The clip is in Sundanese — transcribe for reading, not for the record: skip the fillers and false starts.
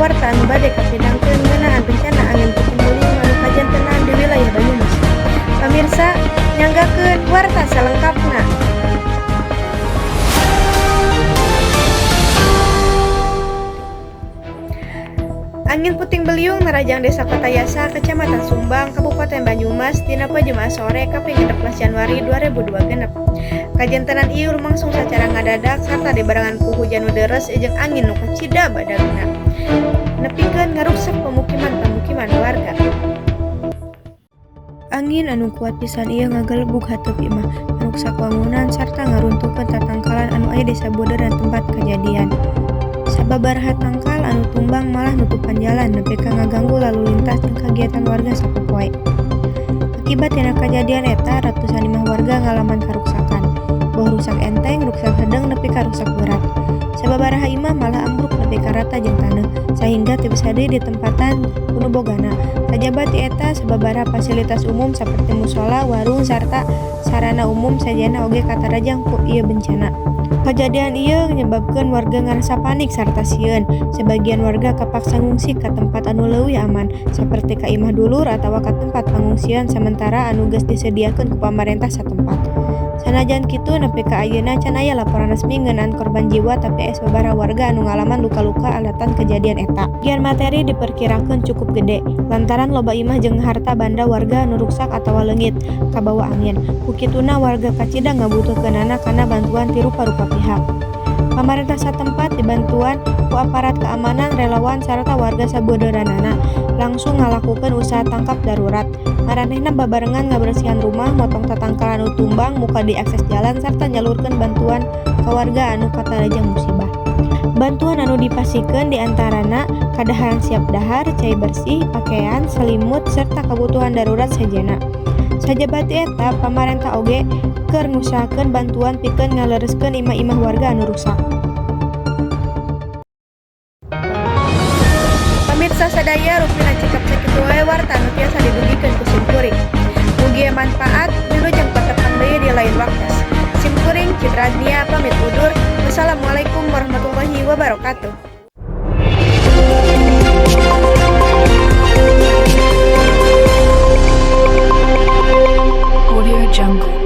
warta anu bade kapindangkeun ngeunaan bencana angin puting beliung anu kajantenan di wilayah Banyumas. Pamirsa, nyanggakeun warta salengkapna. Angin puting beliung nerajang Desa Kotayasa, Kecamatan Sumbang, Kabupaten Banyumas dina poe Jumaah sore kaping 16 Januari 2026. Kajantenan ieu lumangsung sacara ngadadak sarta dibarengan ku hujan nu deres jeung angin nu kacida badagna, nepikeun ngaruksak pemukiman-pemukiman warga. Angin anu kuat pisan ieu ngagelebug hateup imah, ngaruksak wangunan sarta ngaruntuhkeun tatangkalan anu aya di sabudeureun tempat kajadian. Sababaraha tangkal anu tumbang malah nutupan jalan nepi ka ngaganggu lalu lintas jeung kagiatan warga sapopoe. Akibat tina kajadian eta, ratusan imah warga ngalaman karuksakan, boh ruksak enteng, ruksak sedeng nepi ka ruksak berat. Sababaraha imah malah ambruk nepi ka rata jeung taneuh, sahingga teu bisa deui ditempatan ku nu bogana. Sajaba ti eta, sababaraha fasilitas umum saperti musala, warung, sarta sarana umum sejenna oge katarajang ku ieu bencana. Kajadian ieu nyebabkeun warga ngarasa panik sarta sieun. Sebagian warga kapaksa ngungsi ka tempat anu leuwih aman, saperti ka imah dulur atawa ka tempat pangungsian samentara anu geus disediakeun ku pamarentah satempat. Sanajan kitu, nepi ka ayeuna can aya laporan resmi ngeunaan korban jiwa, tapi aya sababaraha warga anu ngalaman luka-luka alatan kejadian eta. Kerugian materi diperkirakeun cukup gede, lantaran loba imah jeung harta banda warga anu ruksak atawa leungit kabawa angin. Ku kituna warga kacida ngabutuhkeunana kana bantuan ti rupa-rupa pihak. Pamarentah satempat dibantuan ku aparat keamanan, relawan, sarta warga sabudeureunana langsung ngalakukeun usaha tangkap darurat. Maranehna babarengan ngabersihan rumah, motong tatangkalan anu tumbang, muka deui akses jalan, sarta nyalurkeun bantuan ka warga anu katarajang musibah. Bantuan anu dipasihkeun diantarana kadaharan siap dahar, cai bersih, pakaian, selimut, serta kabutuhan darurat sejenna. Sajaba ti eta, pamarentah oge keur ngusahakeun bantuan pikeun ngalereskeun imah-imah warga anu rusak. Pamirsa sadaya, rupina cekap sakitu wae warta anu tiasa didugikeun ku simkuring. Mugia manfaat, wilujeng patepang deui di lain waktos. Simkuring Citra Agnia pamit undur. Wassalamualaikum warahmatullahi wabarakatuh. Audio Jungle.